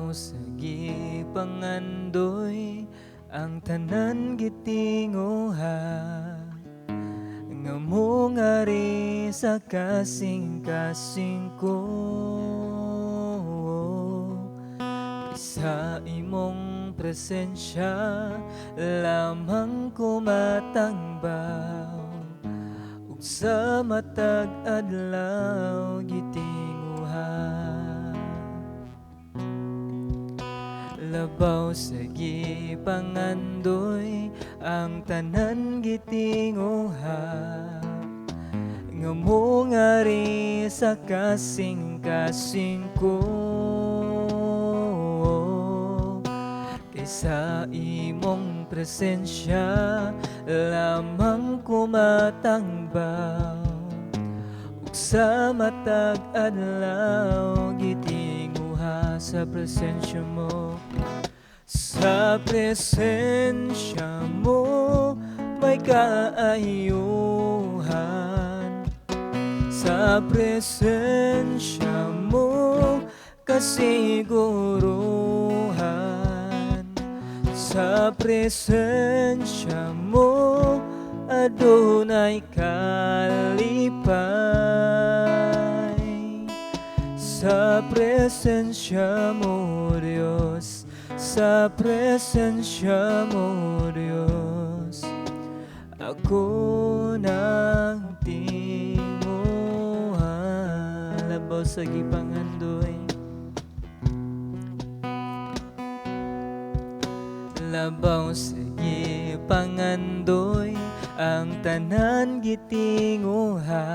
Labaw sa gipangandoy, ang tanan gitinguha nga mongari sa kasing-kasing ko. Sa imong presensya lamang ko matangbaw, ug sa matag adlaw gitinguha. Labaw sa gipangandoy, ang tanan gitinguha nga mongari sa kasing-kasing ko. Kay sa imong presensya lamang ko matangbaw, ug sa matag adlaw gitinguha. Sa presensya mo, sa presensya mo may kaayuhan. Sa presensya mo kasiguruhan. Sa presensya mo adunay kalipay. Sa presensya mo, Diyos, sa presensya mo, Diyos, ako nagtinguha. Labaw sa gipangandoy, labaw sa gipangandoy, ang tanan gitinguha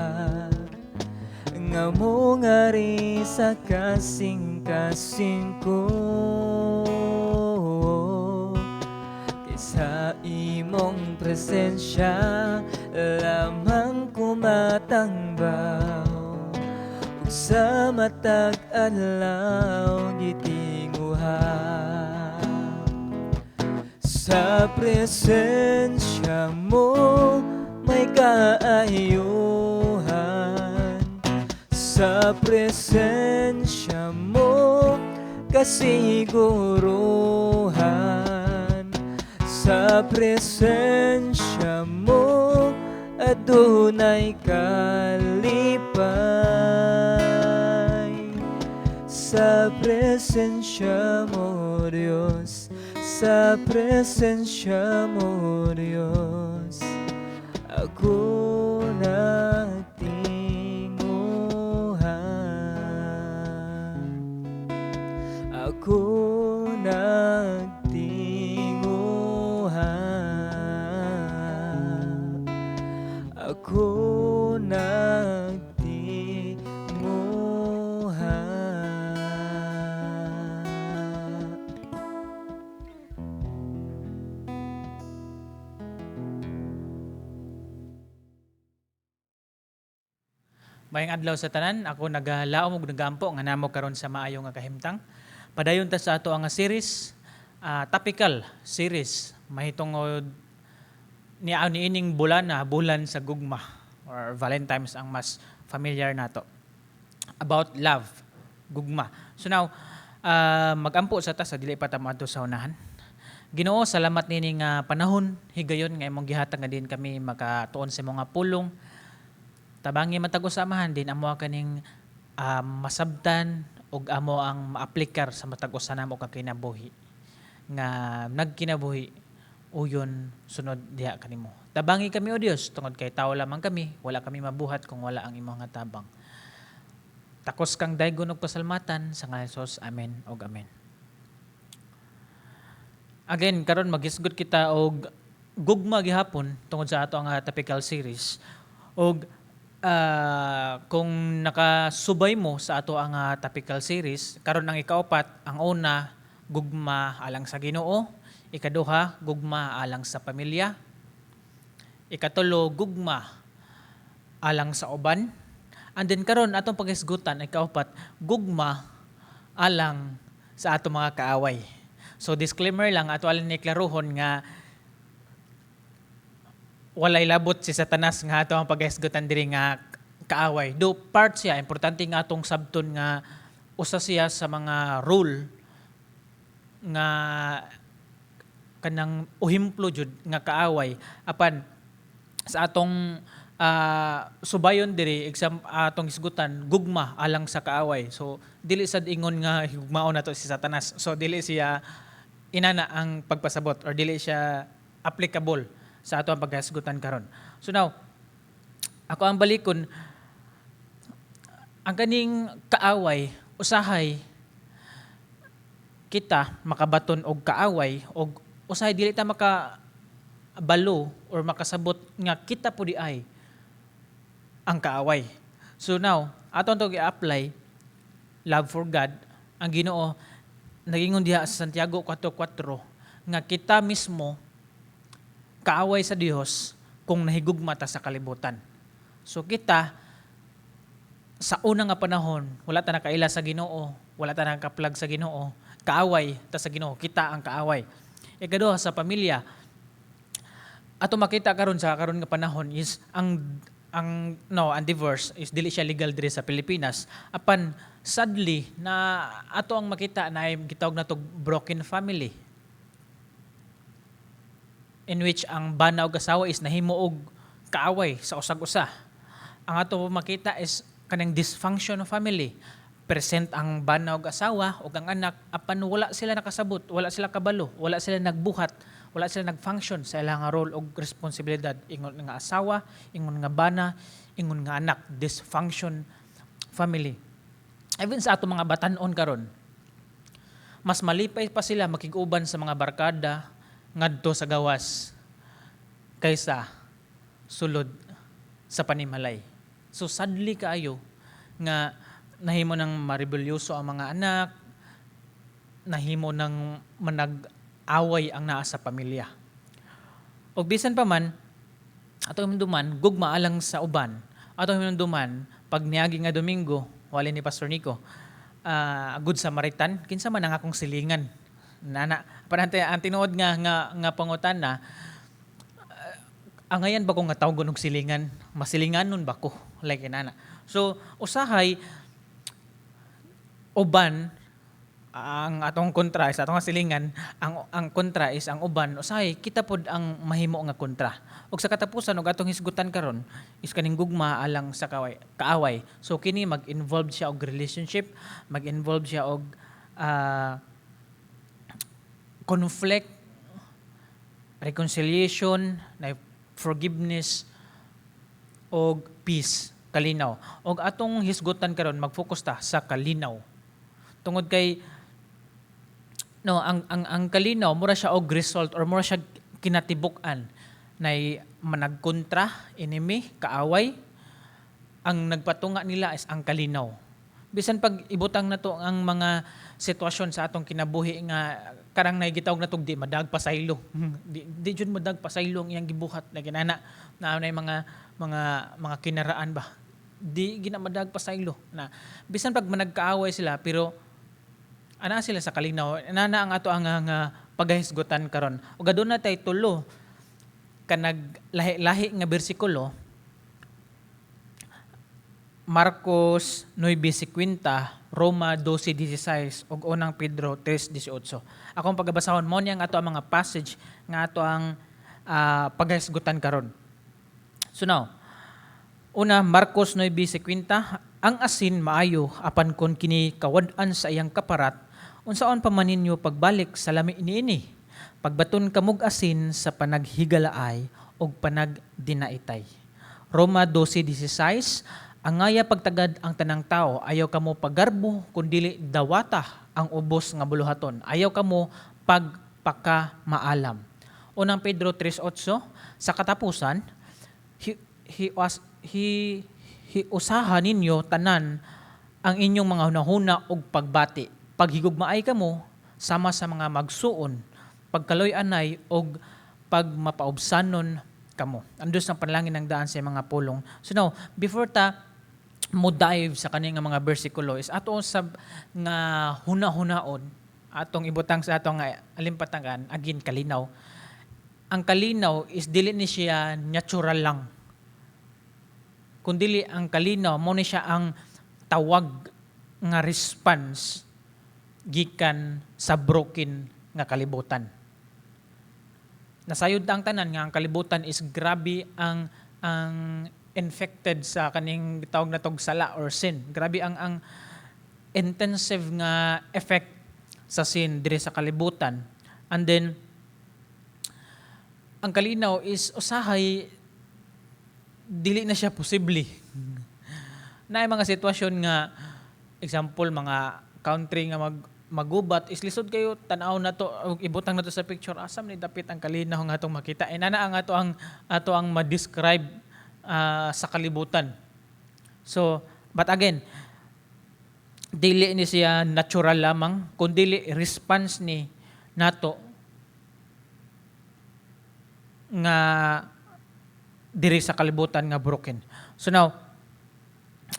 nga mongari sa kasing-kasing ko. Kay sa imong presensya lamang ko matangbaw, ug sa matag adlaw gitinguha. Sa presensya mo may kaayuhan. Sa presensya mo kasiguruhan. Sa presensya mo adunay kalipay. Sa presensya mo, Diyos, sa presensya mo, Diyos, ako nagtinguha. Ako nagtinguha. Ako nagtinguha. Maayong adlaw sa tanan, ako nagalaom ug nagaampo nga namo karon sa maayo nga kahimtang. Padayon ta sa ato ang series, topical series mahitungod ni niining bulan na bulan sa gugma or Valentine's ang mas familiar nato. About love, gugma. So now, magampo sa ta sa dili pa ta moadto sa unahan. Ginoo, salamat nini nga panahon higayon nga imong gihatag nga din kami makatuon sa imong nga pulong. Tabangi matag usa, Amahan, din amo kaning masabtan ug amo ang maaplikar sa matag usa namo ka kinabuhi nga nagkinabuhi uyon sunod diha kanimo. Tabangi kami, O Dios, tungod kay tawo lamang kami, wala kami mabuhat kung wala ang imong nga tabang. Takos kang daygon og pasalamatan sa ngalan ni Jesus. Amen ug amen. Again, karon magisgot kita og gugma gihapon tungod sa ato ang topical series. Og kung nakasubay mo sa ato ang topical series, karon ang ikaupat, ang una, gugma alang sa Ginoo, ikaduha, gugma alang sa pamilya, ikatulo, gugma alang sa uban, and then karon atong paghisgutan ikaupat, gugma alang sa ato mga kaaway. So disclaimer lang, ato alin ni klaruhon nga walay labot si Satanas nga ato ang paghisgutan diri nga kaaway. Do part siya, importante nga atong sabton nga usa siya sa mga rule nga kanang uhimplo jud nga kaaway, apan sa atong subayon diri exam, atong hisgutan gugma alang sa kaaway. So dili sad ingon nga higugmaon nato si Satanas. So dili siya inana ang pagpasabot or dili siya applicable sa ato ang paghisgutan karon. So now, ako ang balikon ang kaning kaaway. Usahay kita makabaton og kaaway og usahay dili ta maka balo or makasabot nga kita po diay ang kaaway. So now, ato to gi-apply love for God. Ang Ginoo nagingon diha sa Santiago 4:4 nga kita mismo kaaway sa Dios kung nahigugma ta sa kalibutan. So kita sa una nga panahon, wala ta nakaila sa Ginoo, wala ta nakaplag sa Ginoo, kaaway ta sa Ginoo, kita ang kaaway. Ikaduha, sa pamilya, ato makita karon sa karon nga panahon is ang no ang divorce is dili siya legal diri sa Pilipinas, apan sadly na ato ang makita na ay gitawag na broken family, in which ang bana og asawa is nahimo og kaaway sa usag-usa. Ang ato makita is kanang dysfunction of family. Present ang bana og asawa ug ang anak, apan wala sila nakasabot, wala sila kabalo, wala sila nagbuhat, wala sila nagfunction sa ilang role og responsibilidad ingon nga asawa, ingon nga bana, ingon nga anak. Dysfunction family. Even sa ato mga batan-on karon, mas malipay pa sila makig-uban sa mga barkada ngadto sa gawas kaysa sulod sa panimalay. So sadly kaayo nga nahimo ng marebelyoso ang mga anak, nahimo ng manag-away ang naa sa pamilya. Og bisan pa man, ato hinumduman, gugma alang sa uban. Ato hinumduman, pag niagi nga Domingo, wali ni Pastor Nico, Good Samaritan, kinsa man ang akong silingan? Nana, parang ang tinuod nga pangutana, angayan ba ko nga tawgon og silingan? Masilinganon ba ko? Like inana. So, usahay uban ang atong kontra is atong silingan, ang kontra is ang uban. Usahay kita pod ang mahimo nga kontra. Ug sa katapusan, og atong hisgutan karon is kaning gugma alang sa kaaway. So kini mag-involve siya og relationship, mag-involve siya og conflict, reconciliation, na forgiveness og peace, kalinaw. Og atong hisgutan karon, mag-focus ta sa kalinaw. Tungod kay no ang kalinaw mura siya og result or mura siya kinatibuk-an nay managkontra, enemy, kaaway. Ang nagpatunga nila is ang kalinaw. Bisan pag ibutang nato ang mga sitwasyon sa atong kinabuhi nga karang nay gitawag natog di madag pasaylo, di jud madag pasaylo ang iyang gibuhat na ginana na nay mga kinaraan ba, di gina madag pasaylo na. Bisan pag managkaaway sila, pero ana sila sa kalinaw. Ana ang ato ang pagahisgutan karon. Ug aduna tay tulo kanag lahi-lahi nga bersikulo: Marcos 9:50, Roma 12:16 ug Unang Pedro 3:18. Akong pagabasahon mo niya ang ato ang mga passage nga ato ang paghisgutan karon. So now, una, Marcos 9:50, "Ang asin maayo, apan kon kini kawad-an sa iyang kaparat, unsaon pa man ninyo pagbalik sa lami niini? Pagbaton kamog asin sa panaghigalaay ug panagdinaitay." Roma 12:16, "Angaya pagtagad ang tanang tao, ayaw kamo paggarbo kundili dawata ang ubos nga buluhaton. Ayaw kamo pagpakamaalam." Unang Pedro 3:8, "Sa katapusan, hi, hi, hi, hiusaha ninyo tanan ang inyong mga hunahuna ug pagbati. Paghigugmaay kamo sama sa mga magsuon, pagkaloy-anay ug pagmapaubsanon kamo." Andos ng panalangin ng daan sa mga pulong. So now, before ta mo dive sa kaning nga mga bersikulo is ato sa nga huna-hunaon, atong ibutang sa atong nga alimpatangan agin kalinaw. Ang kalinaw is dili ni siya natural lang. Kundili ang kalinaw mo ni siya ang tawag nga response gikan sa broken nga kalibutan. Nasayod ang tanan nga ang kalibutan is grabe ang infected sa kaning tawag na tog sala or sin. Grabe ang intensive nga effect sa sin diri sa kalibutan. And then ang kalinaw is usahay dili na siya posible. Naay mga sitwasyon nga, example, mga country nga magubat is lisod kayo tan-aw na to og ibutang na to sa picture, asam ni dapit ang kalinaw nga atong makita. Inana ang ato ang ma-describe sa kalibutan. So, but again, dili ni siya natural lamang kundi response ni nato nga diri sa kalibutan nga broken. So now,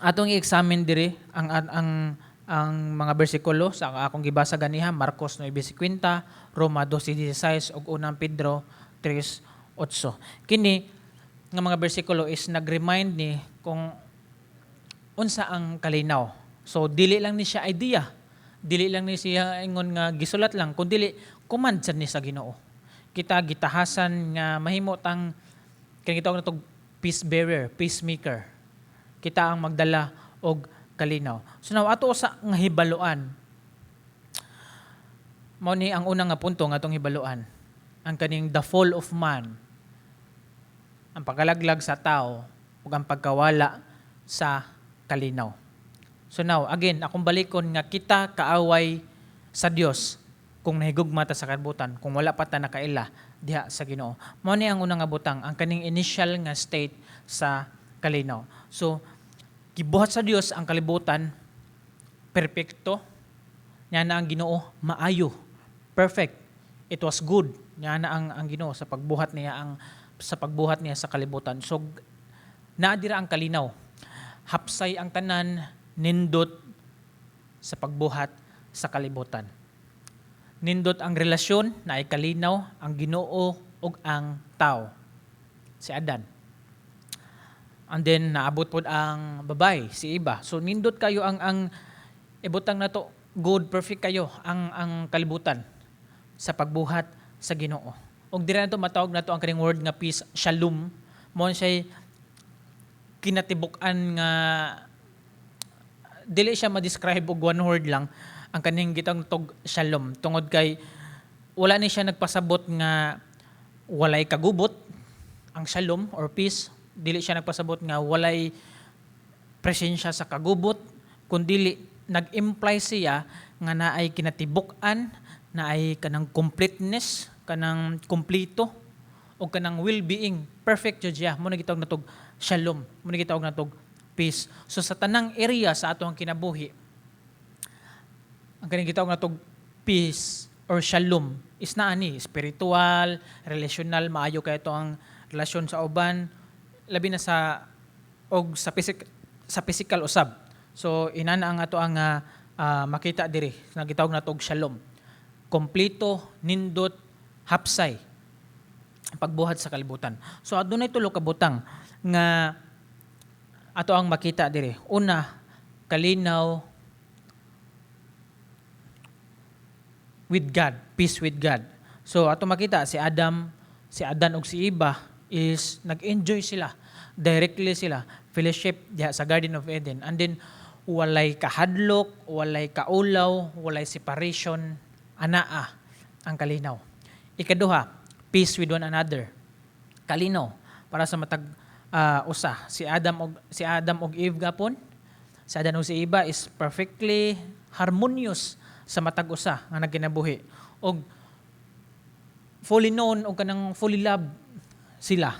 atong i-examine diri ang mga bersikulo sa akong gibasa ganiha: Marcos 9:50, Roma 12:16 ug Unang Pedro 3:8. Kini nga mga bersikulo is nag-remind ni kung unsa ang kalinaw. So dili lang ni siya idea, dili lang ni siya ingon nga gisulat lang, kun dili command sad ni sa Ginoo. Kita gitahasan nga mahimo tang kani gitawag natog peace bearer, peacemaker. Kita ang magdala og kalinaw. So now, ato sa nga hibaluan. Mao ni ang unang nga punto nga atong hibaluan. Ang kaning the fall of man. Ang pagkalaglag sa tao ug ang pagkawala sa kalinaw. So now, again, akong balikon nga kita kaaway sa Dios kung nahigugma ta sa kalibutan, kung wala pa ta nakaila diha sa Ginoo. Mao ni ang unang nga butang, ang kaning initial nga state sa kalinaw. So, gibuhat sa Dios ang kalibutan, perpekto. Nya na ang Ginoo, maayo, perfect. It was good. Nya na ang Ginoo sa pagbuhat niya sa kalibutan. So, naa dira ang kalinaw. Hapsay ang tanan, nindot sa pagbuhat sa kalibutan. Nindot ang relasyon, naay kalinaw, ang Ginoo ug ang tao. Si Adan. And then naabot pod ang babae, si Eva. So nindot kayo ang ibutang nato good, perfect kayo ang kalibutan sa pagbuhat sa Ginoo. Ug dira nato matawag nato ang kaning word nga peace, shalom. Mo siya kinatibuk-an nga dili siya ma-describe og one word lang ang kaning gitawag tog shalom, tungod kay wala ni siya nagpasabot nga walay kagubot ang shalom or peace. Dili siya nagpasabot nga walay presensya sa kagubot, kundili nag-imply siya nga naay kinatibuk-an, naay kanang completeness, kanang kompleto o kanang well-being, perfect jud siya. Mo na gitawag natog shalom, mo na gitawag natog peace. So sa tanang area sa atong kinabuhi, ang kaning gitawag natog peace or shalom is naa ni spiritual, relational, maayo kay ito ang relasyon sa uban, labi na sa og sa physical usab. So inana ang ato ang makita diri na gitawag natog shalom. Kompleto, nindot, hapsay ang pagbuhat sa kalibutan. So adunay tulo ka butang nga ato ang makita diri. Una, kalinaw with God, peace with God. So ato makita si Adam, si Adan ug si Eva is nag-enjoy sila, directly sila fellowship diha sa Garden of Eden. And then walay kahadlok, walay kaulaw, walay separation, anaa ang kalinaw. Ikaduha, peace with one another. Kalinaw para sa matag usa. Si Adam og Eve gapon, si Adan ug si Eva is perfectly harmonious sa matag usa nga nagkinabuhi. Og fully known og kanang fully love sila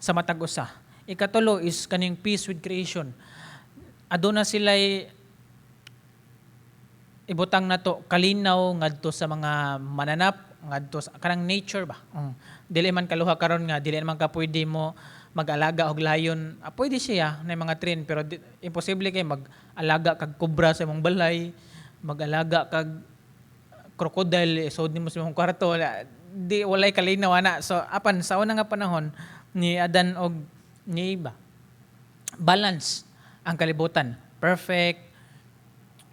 sa matag usa. Ikatulo is kaning peace with creation. Aduna sila'y ibutang nato kalinaw ngadto sa mga mananap, ngadto sa kanang nature ba. Dili man kaluha karon nga dili man ka pwede mo mag-alaga og lion. Ah, pwede siya na mga train, pero imposible kay mag-alaga kag cobra sa imong balay, mag-alaga kag crocodile isod nimo sa imong kwarto. Wala, di walay kalinaw ana. So apan sa una nga panahon ni Adan og ni Eva, balance ang kalibutan, perfect.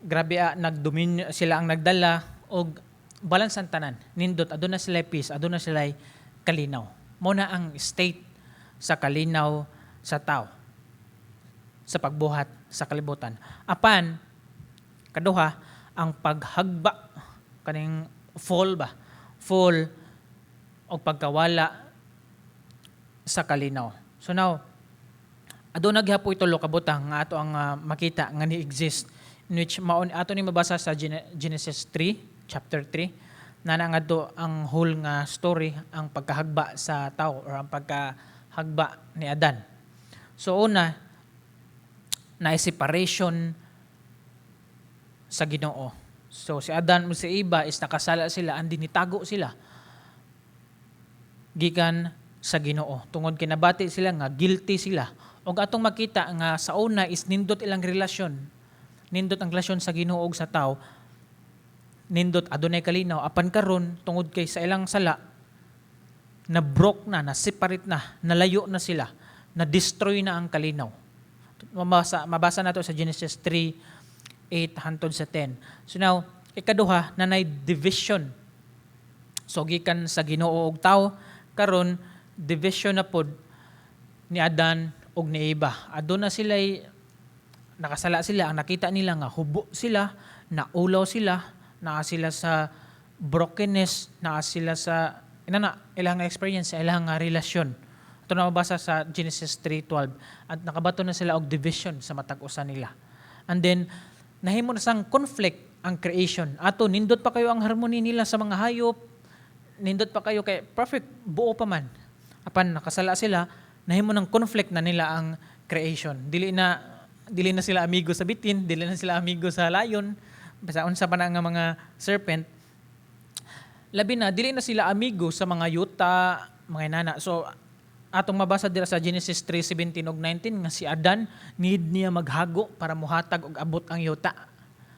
Grabe nagdominyo sila, ang nagdala og balance ang tanan. Nindot, aduna sila peace, aduna sila kalinaw. Mao na ang state sa kalinaw sa tao sa pagbuhat sa kalibutan. Apan kaduha, ang paghagba, kaning fall ba? Fall o pagkawala sa kalinaw. So now, aduna gihapon tulo ka butang nga ato ang makita nga ni-exist, in which maon ato ni mabasa sa Genesis 3, chapter 3 na ngadto ang whole nga story, ang pagkahagba sa tao or ang pagkahagba ni Adan. So una, na separation sa Ginoo. So si Adan ug si Eva is nakasala sila and nitago sila gikan sa Ginoo tungod kay nabati sila nga guilty sila. Ug atong makita nga sa una is nindot ilang relasyon. Nindot ang relasyon sa Ginoo ug sa tao. Nindot, adunay kalinaw, apan karon, tungod kay sa ilang sala, na broke na, na separate na, nalayo na sila, na destroy na ang kalinaw. Mabasa nato sa Genesis 3:8 hantod sa 10. So now, ikaduha, nanay division. So gikan sa Ginoo og tao, karon division na pod ni Adan ug ni Eva. Aduna sila, nakasala sila, ang nakita nila nga hubo sila, naulaw sila, naa sila sa brokenness, naa sila sa inana ilang experience sa ilang nga relasyon. Ito na mabasa sa Genesis 3:12 at nakabato na sila og division sa matag usa nila. And then nahimo na sang conflict ang creation. Ato nindot pa kayo ang harmony nila sa mga hayop, nindot pa kayo kay perfect buo pa man. Apan nakasala sila, nahimo ng conflict na nila ang creation. Dili na sila amigo sa bitin, dili na sila amigo sa lion, basta unsa pa na nga mga serpent. Labi na dili na sila amigo sa mga yuta, mga inana. So atong mabasa dira sa Genesis 3:17 ug 19 nga si Adan, need niya maghago para muhatag og abot ang yuta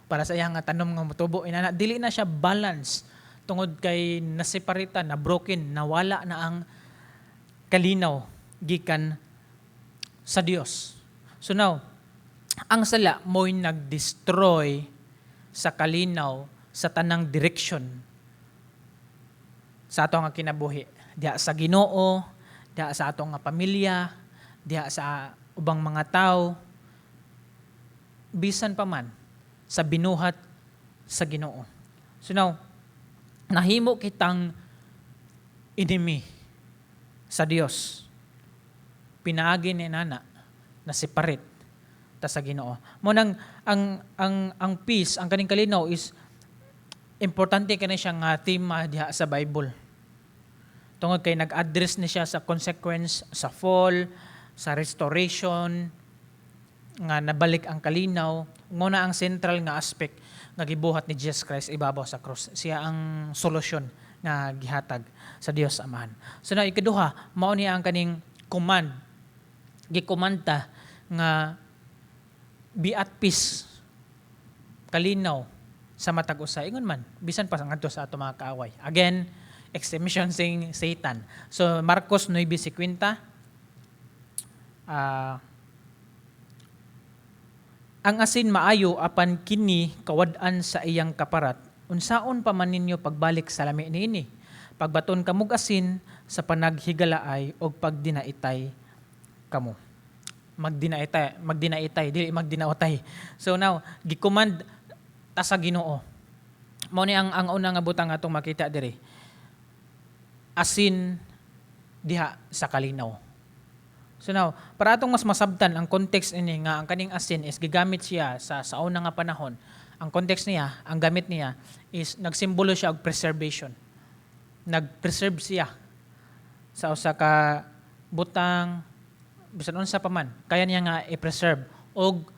para sa iyang nga tanom nga motubo, inana. Dili na siya balance tungod kay naseparita na, broken, nawala na ang kalinaw gikan sa Dios. So now, ang sala mo'y nag-destroy sa kalinaw sa tanang direction sa ato nga kinabuhi. Diha sa Ginoo, diha sa atong nga pamilya, diha sa ubang mga tao, bisan pa man sa binuhat sa Ginoo. So now, nahimo kitang enemy sa Dios. Pinaagi ni nana na separate ta sa Ginoo. Mao nang ang peace, ang kaning kalinaw is importante kani siya nga tema diha sa Bible. Tungod kay nag-address ni siya sa consequence sa fall, sa restoration, nga nabalik ang kalinaw. Mao na ang central nga aspect nga gibuhat ni Jesus Christ ibabaw sa cross. Siya ang solusyon nga gihatag sa Dios Amahan. So na ikaduha, mao niya ang kaning command. Gikomanda nga be at peace, kalinaw sa matag usa, ingon man bisan pa ngadto sa ato mga kaaway. Again, exhibition sing Satan. So Marcos 9:50, "Ang asin maayo, apan kini kawad-an sa iyang kaparat, unsaon pa man ninyo pagbalik sa lami niini? Pagbaton kamog asin sa panaghigalaay og pagdinaitay kamo." Magdinaitay, magdinaitay, dili magdinautay. So now, gi-command ta sa Ginoo. Mao ni ang una nga butang atong makita diri. Asin diha sa kalinaw. So now, para atong mas masabtan ang context ini nga ang kaning asin is gigamit siya sa una nga panahon. Ang context niya, ang gamit niya is nagsimbolo siya og preservation. Nag-preserve siya sa usa ka butang, bisan unsa pa man. Kaya niya nga i-preserve og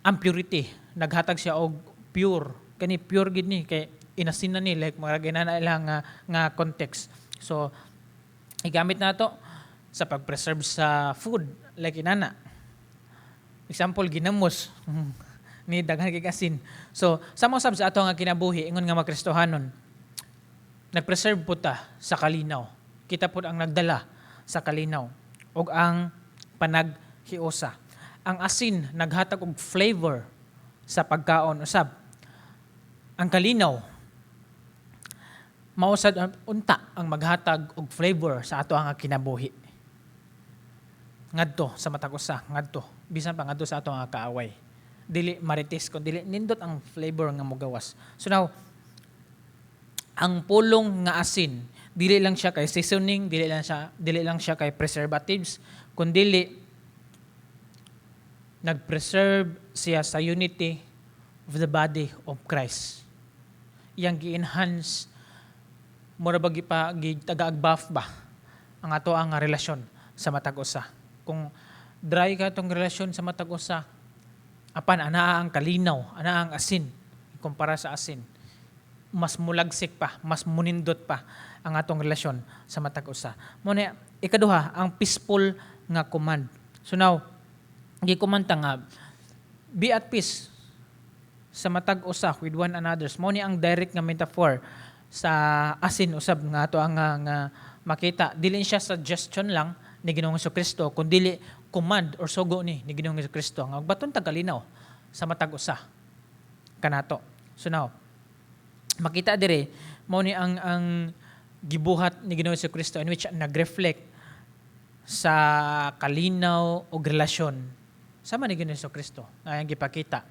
ang purity. Naghatag siya og pure. Kani pure gid ni kay inasin na ni, like mga ginana ilang nga context. So igamit nato sa pag-preserve sa food, like inana. Example, ginamos ni daghan kay asin. So sama sab sa ato nga kinabuhi ingon nga makristohanon. Nag-preserve po ta sa kalinaw. Kita po ang nagdala sa kalinaw ug ang panaghiusa. Ang asin naghatag og flavor. Sa pagkaon usab, ang kalinaw mao sad unta ang maghatag og flavor sa ato ang kinabuhi ngadto sa matag usa, ngadto bisan pa ngadto sa ato ang kaaway. Dili marites kun dili nindot ang flavor nga mogawas. So now, ang pulong nga asin, dili lang siya kay seasoning, dili lang siya kay preservatives, kundi nag-preserve siya sa unity of the body of Christ. Iyang gi-enhance, mura ba gipa gitagaag buff ba ang ato ang relasyon sa matag usa. Kung dry ka atong relasyon sa matag usa, apan anaa ang kalinaw, anaa ang asin, kumpara sa asin, mas mulagsik pa, mas munindot pa ang atong relasyon sa matag usa. Mao na ikaduha, ang peaceful nga command. So now, gi-command ta nga be at peace sa matag usa, with one another. Mao ni ang direct nga metaphor sa asin usab nga ato ang nga makita. Dili siya suggestion lang ni Ginoong Kristo, kundi command or sugo ni Ginoong Kristo nga baton tag kalinaw sa matag usa kanato. So now, makita dire, mao ni ang gibuhat ni Ginoong Kristo in which nag-reflect sa kalinaw og relasyon sama ni Ginoong Kristo nga iyang gipakita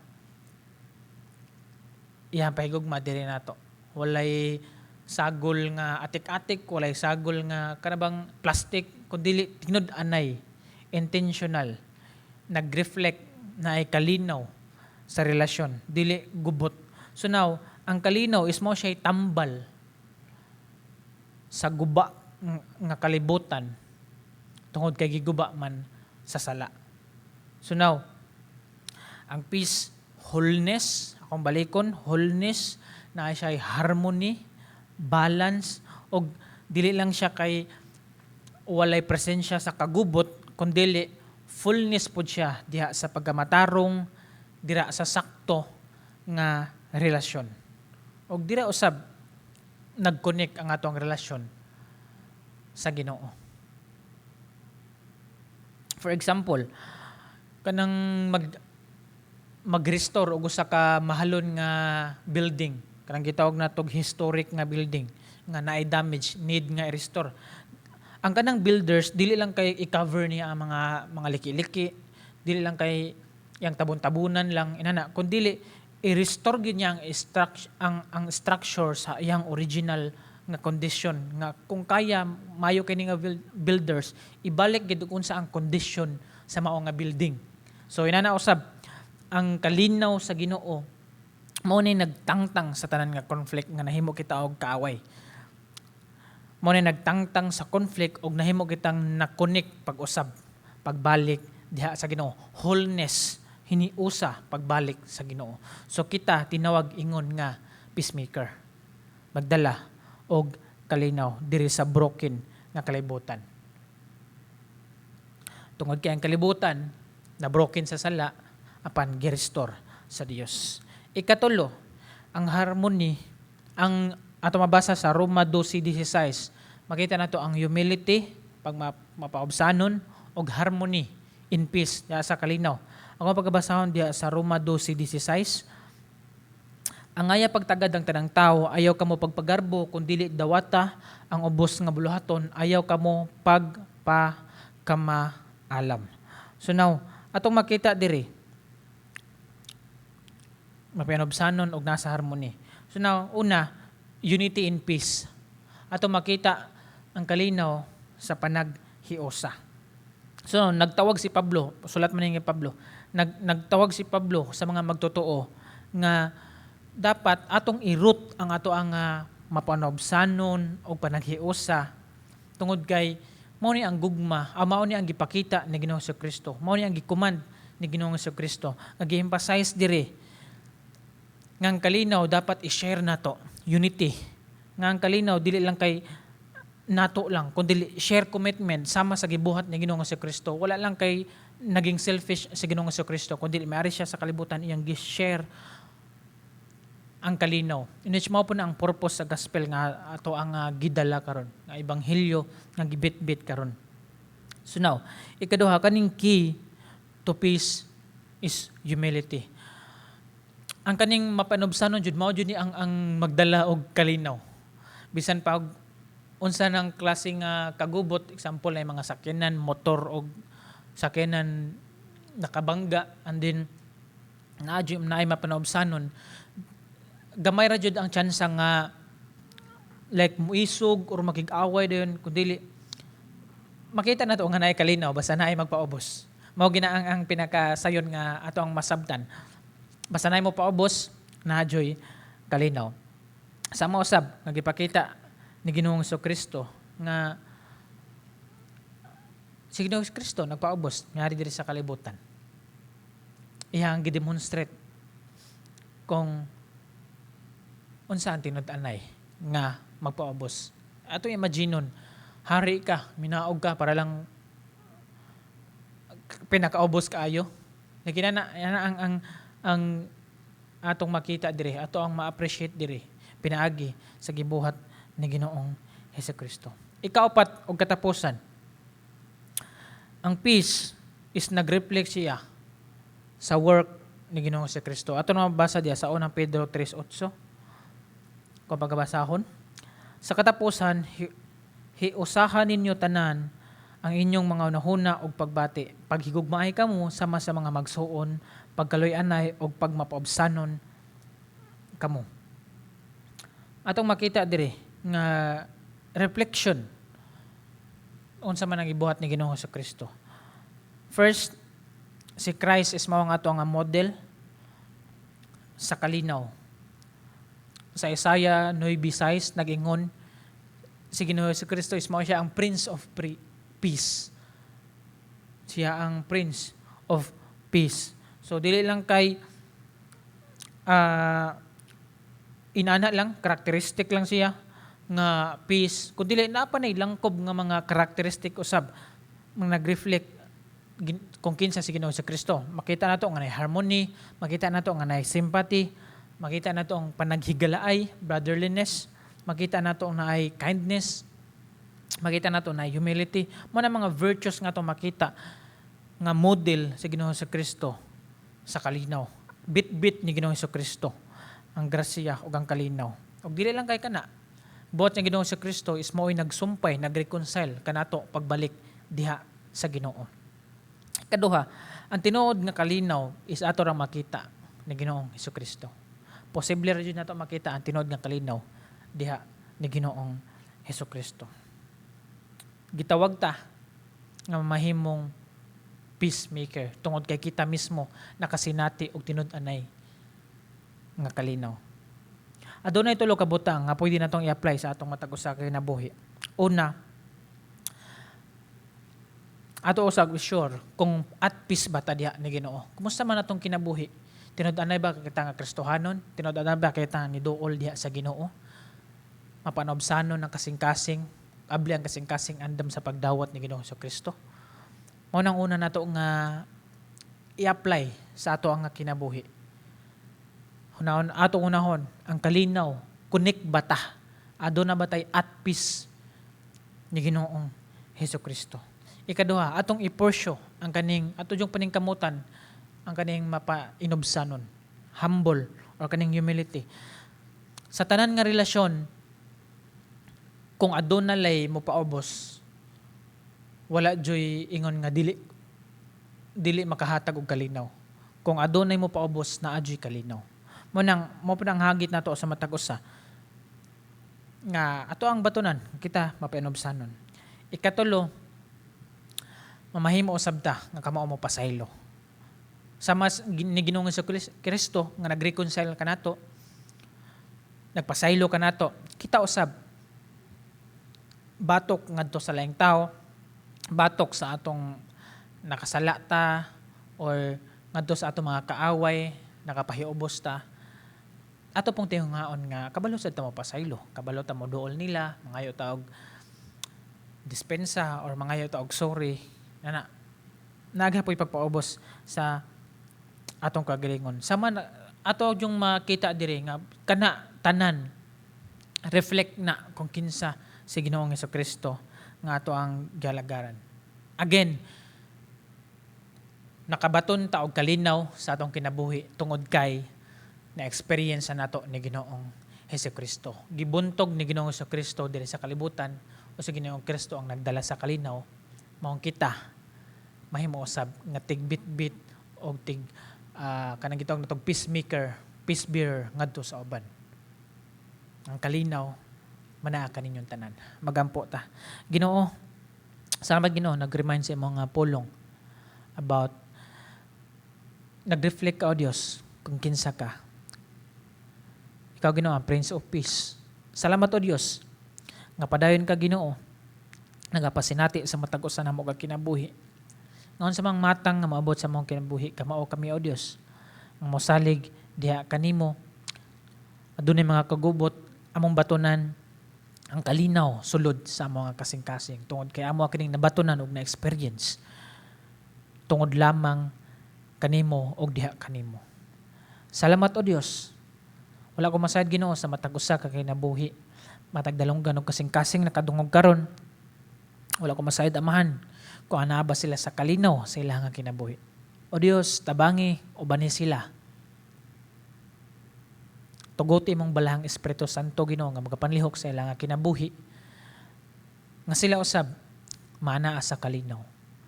iyang pahigugma diri nato. Walay sagol nga atik-atik, walay sagol nga kanabang plastic, kundi tinud-anay, intentional, nag-reflect na ay kalinaw sa relasyon, dili gubot. So now, ang kalinaw is mao siya tambal sa guba nga kalibutan tungod kay giguba man sa sala. So now, ang peace, wholeness, akong balikon, wholeness, na siya ay harmony, balance, og dili lang siya kay walay presensya sa kagubot, kundili fullness pod siya diha sa pagkamatarong, dira sa sakto nga relasyon. Og dira usab nag-connect ang atong relasyon sa Ginoo. For example, kanang mag-restore og usa ka mahalon nga building, kanang gitawag natog historic nga building nga naay damage, need nga i-restore. Ang kanang builders, dili lang kay i-cover niya ang mga liki-liki, dili lang kay yang tabon-tabunan lang inana, kundi i-restore gyud niya ang structure sa iyang original nga condition, nga kung kaya mayo kini nga builders, ibalik gid kung sa ang condition sa mao nga building. So inana usab ang kalinaw sa Ginoo, mao ni nagtangtang sa tanan nga conflict nga nahimo kita og kaaway. Mao ni nagtangtang sa conflict og nahimo kitang na-connect pag-usab pagbalik diha sa Ginoo. Wholeness hiniusa pagbalik sa Ginoo. So kita tinawag ingon nga peacemaker, magdala og kalinaw diri sa broken nga kalibutan. Tungod kay ang kalibutan na broken sa sala, apan gi-restore sa Dios. Ikatulo, ang harmony, ang ato mabasa sa Roma 12:16. Makita nato ang humility, pag mapaubsanon, og harmony in peace diha sa kalinaw. Ako pagkabasahon diha sa Roma 12:16. Angaya pagtagad ang tanang tao, ayaw kamo pagpagarbo, kung dili dawata ang ubos nga buluhaton, ayaw kamo pagpakamaalam. So now, atong makita diri, mapanubsanon og nasa harmony. So now, una, unity in peace. Atong makita ang kalinaw sa panaghiusa. So, nagtawag si Pablo, sulat man ni Pablo, nagtawag si Pablo sa mga magtotoo nga dapat atong i-root ang ato ang mapanobsanon o panaghiusa tungod kay mao ni ang gugma, mao ni ang gipakita ni Ginoong Kristo, mao ni ang gi-command ni Ginoong Kristo. Nga gi-emphasize diri nga ang kalinaw dapat i-share nato, unity. Nga ang kalinaw dili lang kay nato lang, kundi share commitment sama sa gibuhat ni Ginoong Kristo. Wala lang kay naging selfish si Ginoong Kristo, kundi maari siya sa kalibutan, iyang gi-share ang kalinaw. In which mao po na ang purpose sa gospel nga ato ang gidala karon, nga ebanghelyo nga gibitbit karon. So now, ikaduha, kaning key to peace is humility. Ang kaning mapanubsanon jud, mao jud ni ang magdala og kalinaw. Bisan pa og unsa nang klase nga kagubot, example ay mga sakyanan, motor og sakyanan nakabangga, and then naa jud naay mapanubsanon, gamay ra jud ang tsansa nga like muisog or makig-away dayon. Kun dili makita nato nga naay kalinaw, basta naay magpaubos. Mao gina ang pinakasayon nga ato ang masabtan. Basta naay mo paubos, naa juy kalinaw. Sama usab nga gipakita ni Ginoong Kristo nga si Ginoong Kristo nagpaubos ngari diri sa kalibutan. Iyang gidemonstrate kung unsa ang tinud-anay nga magpaubos. Ato imaginon, hari ka, minaog ka para lang pinakaubos kaayo. Nagina na ang atong makita diri, ato ang ma-appreciate diri pinaagi sa gibuhat ni Ginoong Hesukristo. Ikaapat og katapusan, ang peace is nag-reflect siya sa work ni Ginoong Kristo. Ato na mabasa diya sa Unang Pedro 3:8. Kung pagkabasahon. Sa katapusan, hiusahan ninyo tanan ang inyong mga hunahuna ug pagbati. Paghigugmaay kamo sama sa mga magsuon, pagkaluy-anay ug pagmapaubsanon kamo. Atong makita diri nga reflection unsa man ang gibuhat ni Ginoong Kristo. First, si Christ is mao ang ato nga model sa kalinaw. Sa Isaiah 9:6, nag-ingon si Ginoong Kristo is mao siya ang Prince of Peace. Siya ang Prince of Peace. So dili lang kay inana lang, characteristic lang siya nga peace. Kung dili naa pa nay langkob nga mga characteristic usab mga nag-reflect kung kinsa si Ginoong Kristo. Makita nato nga nay harmony, makita nato nga nay sympathy, makita nato ang panaghigalaay, brotherliness, makita nato ang naay kindness, makita nato na humility. Mao na mga virtues nga ato makita nga model sa Ginoong Kristo sa kalinaw. Bit-bit ni Ginoong Kristo ang grasya ug ang kalinaw. Ug dili lang kay kana. Buhat ng Ginoong Kristo is mao'y nagsumpay, nagreconcile kanato pagbalik diha sa Ginoo. Kaduha, ang tinuod nga kalinaw is ato ra makita ni Ginoong Kristo. Posible ra jud nato makita ang tinuod nga kalinaw diha ni Ginoong Kristo. Gitawag ta nga mahimong peacemaker tungod kay kita mismo nakasinati og tinud-anay nga kalinaw. Adunay tulo ka butang nga pwede natong i-apply sa atong matag usa ka kinabuhi. Una, ato usag sure kung at peace ba ta diha ni Ginoo. Kumusta man atong kinabuhi? Tinud-anay ba kita nga Kristohanon? Tinud-anay ba kita ni duol diha sa Ginoo? Mapanobsanon ang kasing-kasing, abli ang kasing-kasing andam sa pagdawat ni Ginoong Kristo. Mao nang una nato nga i-apply sa ato ang kinabuhi. Hunahon atong unahon ang kalinaw, connect ba ta? Aduna ba tay at peace ni Ginoong Hesus Kristo? Ikaduha, atong i-pursue ang kaning ato yung paningkamutan ang kaning mapainubsanon, humble or kaning humility. Sa tanan nga relasyon, kung aduna lay mo paubos, wala joy ingon nga dili dili makahatag og kalinaw. Kung adunay mo paubos, naa joy kalinaw. Mo pa nang hagit nato sa matag usa nga ato ang batunan kita mapainubsanon. Ikatulo, mamahimo usab ta nga kamao mo pasaylo. Sa mas ni Ginoong Kristo nga nag-reconcile kanato, nagpasaylo kanato, kita usab batok ngadto sa laing tao, batok sa atong nakasala ta or ngadto sa atong mga kaaway, nakapahiubos ta. Ato pong tingungaon nga kabalo sad ta mo pasaylo, kabalo ta mo duol nila, mangayo ta og dispensa or mangayo ta og sorry nana. Nagapoy pagpaubos sa atong kagalingon. Sama na, ato yung makita diri nga kana tanan reflect na kung kinsa si Ginoong Kristo nga ato ang gihalagaran. Again, nakabaton ta og kalinaw sa atong kinabuhi tungod kay Na experience nato ni Ginoong Hesukristo. Gibuntog ni Ginoong Hesukristo diri sa kalibutan o sa Ginoong Kristo ang nagdala sa kalinaw, maong kita mahimo usab nga tigbitbit og tig kanang gitawag natog peacemaker, peace bearer ngadto sa uban. Ang kalinaw manaa kaninyong tanan. Magampo ta. Ginoo, salamat, Ginoo, nag-remind sa imong nga pulong about nag-reflect ka, O Dios, kung kinsa ka. Ikaw, Ginoo, ang Prince of Peace. Salamat, O Dios, nga padayon ka, Ginoo, nagapasinati sa matag usa namo ka kinabuhi. Ngayon sa mga matang nga maabot sa among kinabuhi, kamao kami, O Dios, ang mosalig diha kanimo, adunay mga kagubot, among batunan ang kalinaw sulod sa among mga kasing-kasing tungod kay amo kining nabatunan og na-experience tungod lamang kanimo og diha kanimo. Salamat, O Dios. Wala ko masayod, Ginoo, sa matag usa ka kinabuhi, matag dalunggan og kasing-kasing nakadungog karon. Wala ko masayod, Amahan, kung ana ba sila sa kalinaw sa ilang nga kinabuhi. O Dios, tabangi ubani sila. Tuguti imong balahang Espiritu Santo, Ginoo, nga magapanlihok sa ilang nga kinabuhi nga sila usab maanaa sa kalinaw.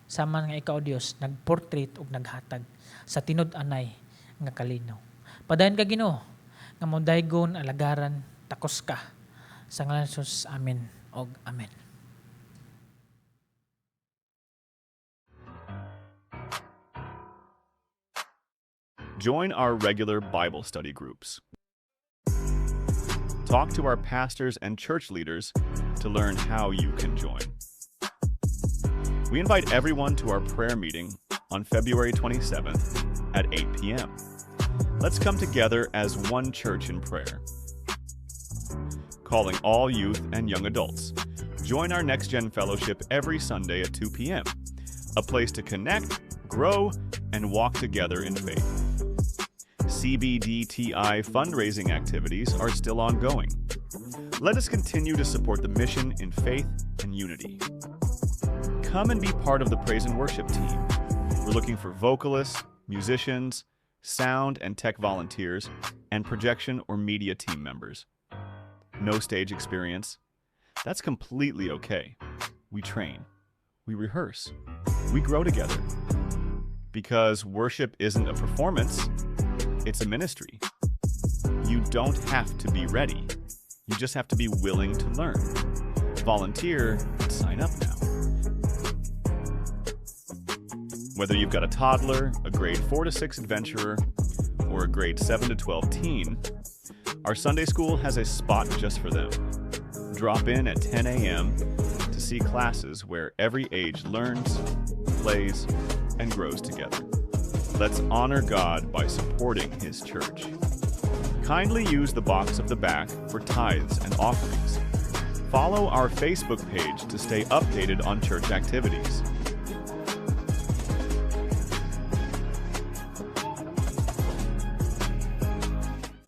Sama nga ikaw, Dios, nagportrait ug naghatag sa tinud-anay nga kalinaw. Padayon ka, Ginoo, nga modaygon, alagaran, takos ka. Sa ngalan ni Jesus, amen og amen. Join our regular Bible study groups. Talk to our pastors and church leaders to learn how you can join. We invite everyone to our prayer meeting on February 27th at 8 p.m. Let's come together as one church in prayer. Calling all youth and young adults. Join our Next Gen Fellowship every Sunday at 2 p.m., a place to connect, grow, and walk together in faith. CBDTI fundraising activities are still ongoing. Let us continue to support the mission in faith and unity. Come and be part of the praise and worship team. We're looking for vocalists, musicians, sound and tech volunteers, and projection or media team members. No stage experience? That's completely okay. We train, we rehearse, we grow together. Because worship isn't a performance, it's a ministry. You don't have to be ready. You just have to be willing to learn. Volunteer and sign up now. Whether you've got a toddler, a grade 4 to 6 adventurer, or a grade 7 to 12 teen, our Sunday school has a spot just for them. Drop in at 10 a.m. to see classes where every age learns, plays, and grows together. Let's honor God by supporting His church. Kindly use the box of the back for tithes and offerings. Follow our Facebook page to stay updated on church activities.